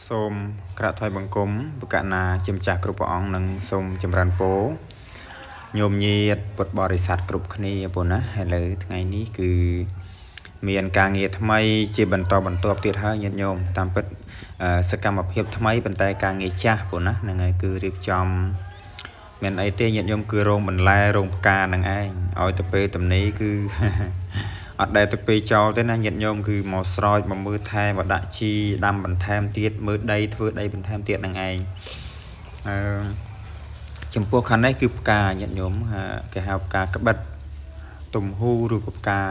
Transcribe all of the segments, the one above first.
សូមក្រាបថ្វាយបង្គំព្រះករុណាជាម្ចាស់គ្រប់ព្រះអង្គនិងសូមចម្រើនពរញោមញាតពុទ្ធបរិស័ទគ្រប់គ្នាប៉ុណ្ណាឥឡូវថ្ងៃនេះគឺមានការងារថ្មីជាបន្តបន្ទាប់ទៀតហើយញាតិញោមតាមពិតសកម្មភាពថ្មីប៉ុន្តែការងារចាស់ប៉ុណ្ណាហ្នឹងហើយគឺរៀបចំមានអីទេញាតិញោមគឺរោងបន្លែរោងផ្កានឹងឯងឲ្យទៅពេលទំនេរគឺអត់ដែលទៅពេលចោលទេណាញាតិញោមគឺមកស្រោចមកមើលថែមកដាក់ជីដាំបន្ថែមទៀតមើលដីធ្វើដីបន្ថែមទៀតនឹងឯងអឺចំពោះខាងនេះគឺផ្កាញាតិញោមគេហៅផ្កាក្បិតទំហ៊ូឬក៏ផ្កា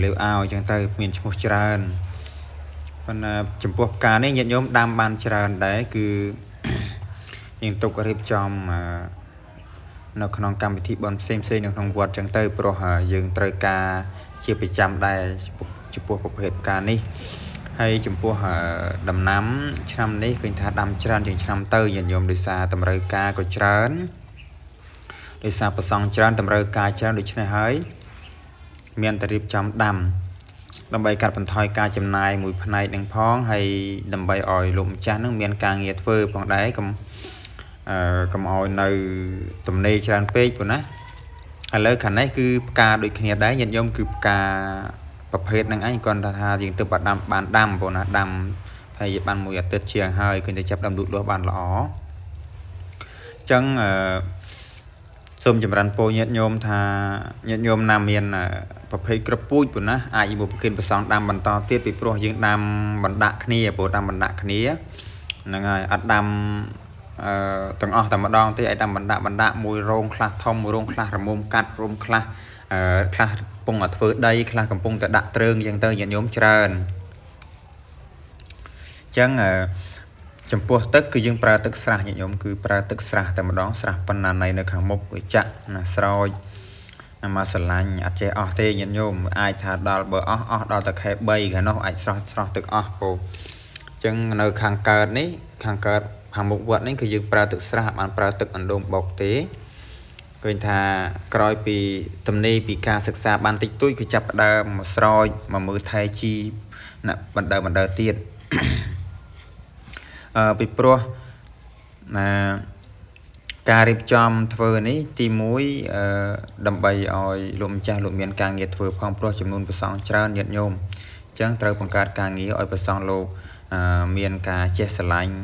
លាវអាវអញ្ចឹងទៅមានឈ្មោះច្រើនប៉ុន្តែចំពោះផ្កានេះញាតិញោមដាំបានច្រើនដែរគឺយើងទុករៀបចំនៅក្នុងកម្មវិធីបុណ្យផ្សេងផ្សេងនៅក្នុងវត្តអញ្ចឹងទៅព្រោះយើងត្រូវការជាប្រចាំដែរចំពោះប្រភេទផ្កានេះហើយចំពោះដំណាំឆ្នាំនេះឃើញថាដាំច្រើនជាងឆ្នាំទៅញាតិញោមដោយសារតម្រូវការក៏ច្រើនដោយសារប្រសង់ច្រើនតម្រូវការច្រើនដូច្នេះហើយមានតែរៀបចំដាំដើម្បីកាត់បន្ថយការចំណាយមួយផ្នែកនឹងផងហើយដើម្បីឲ្យលោកម្ចាស់នឹងមានការងារធ្វើផងដែរកុំឲ្យនៅទំនេរច្រើនពេកប៉ុណ្ណាឥឡូវខាងនេះគឺផ្កាដូចគ្នាដែរញាតិញោមគឺផ្កាប្រភេទហ្នឹងឯងគ្រាន់តែថាយើងទៅដាំបានដាំប៉ុណ្ណាដាំហើយបានមួយអាទិត្យជាងហើយឃើញតែចាប់ដើមលូតលាស់បានល្អអញ្ចឹងអឺសូមចម្រើនពរញាតិញោមថាញាតិញោមណាមានប្រភេទក្រពូជប៉ុណ្ណាអាចមកប្រគិនប្រសងដាំបន្តទៀតពីព្រោះយើងដាំបណ្ដាក់គ្នាព្រោះដាំបណ្ដាក់គ្នាហ្នឹងហើយអត់ដាំទាំងអស់តែម្ដងទេឲ្យដាំបណ្ដាក់មួយរោងខ្លះធំមួយរោងខ្លះរមុំកាត់រោងខ្លះខ្លះកំពុងតែធ្វើដីខ្លះកំពុងតែដាក់ទ្រើងអញ្ចឹងទៅញាតិញោមច្រើនអញ្ចឹងចំពោះទឹកគឺយើងប្រើទឹកស្រះញាតិញោមគឺប្រើទឹកស្រះតែម្ដងស្រះប៉ុណ្ណាណីនៅខាងមុខគឺចាក់ណាស្រោចមកស្រឡាញ់អត់ចេះអស់ទេញាតិញោមអាចថាដល់បើអស់ដល់តែខែ3ខាងនោះអាចស្រោះទឹកអស់ពោអញ្ចឹងនៅខាងកើតនេះខាងកើតខាងមុខវត្តនេះគឺយើងប្រើទឹកស្រះបានប្រើទឹកអណ្ដូងបុកទេឃើញថាក្រោយពីទំនេរពីការសិក្សាបានតិចតួចគឺចាប់ផ្ដើមមកស្រោចមកមើលថែជីណាបណ្ដើទៀតពីព្រោះណាការរៀបចំធ្វើនេះទី1ដើម្បីឲ្យលោកម្ចាស់លោកមានការងារធ្វើផងព្រោះចំនួនព្រះសង្ឃច្រើនញាតិញោមអញ្ចឹងត្រូវបង្កើតការងារឲ្យព្រះសង្ឃលោកមានការចេះស្រឡាញ់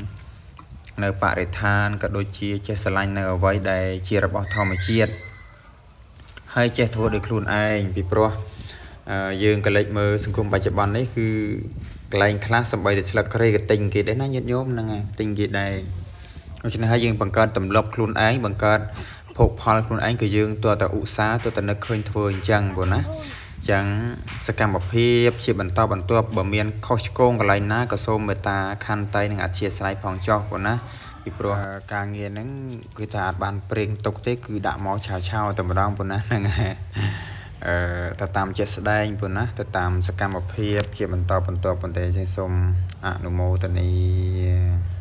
នៅបរិស្ថានក៏ដូចជាចេះស្រឡាញ់នៅអ្វីដែលជារបស់ធម្មជាតិហើយចេះធ្វើដោយខ្លួនឯងពីព្រោះយើងក៏លេចមើលសង្គមបច្ចុប្បន្ននេះគឺកន្លែងខ្លះសំបីតែស្លឹកគ្រៃក៏ទិញគេដែរណាញាតិញោមហ្នឹងហើយទិញគេដែរដូច្នេះហើយយើងបង្កើតទម្លាប់ខ្លួនឯងបង្កើតភោគផលខ្លួនឯងគឺយើងទាល់តែឧស្សាហ៍ទាល់តែនឹកឃើញធ្វើអញ្ចឹងបងណាអញ្ចឹងសកម្មភាពជាបន្តបន្ទាប់បើមានខុសឆ្គងកន្លែងណាក៏សូមមេត្តាខន្តីនិងអធ្យាស្រ័យផងចុះបងណាពីព្រោះការងារហ្នឹងគឺថាអត់បានប្រេងទុកទេគឺដាក់មកឆាវៗតែម្ដងប៉ុណ្ណាហ្នឹងហើយទៅតាមជាក់ស្ដែងប៉ុណ្ណាទៅតាមសកម្មភាពជាបន្តបន្ទាប់ប៉ុន្តែសូមអនុមោទនា។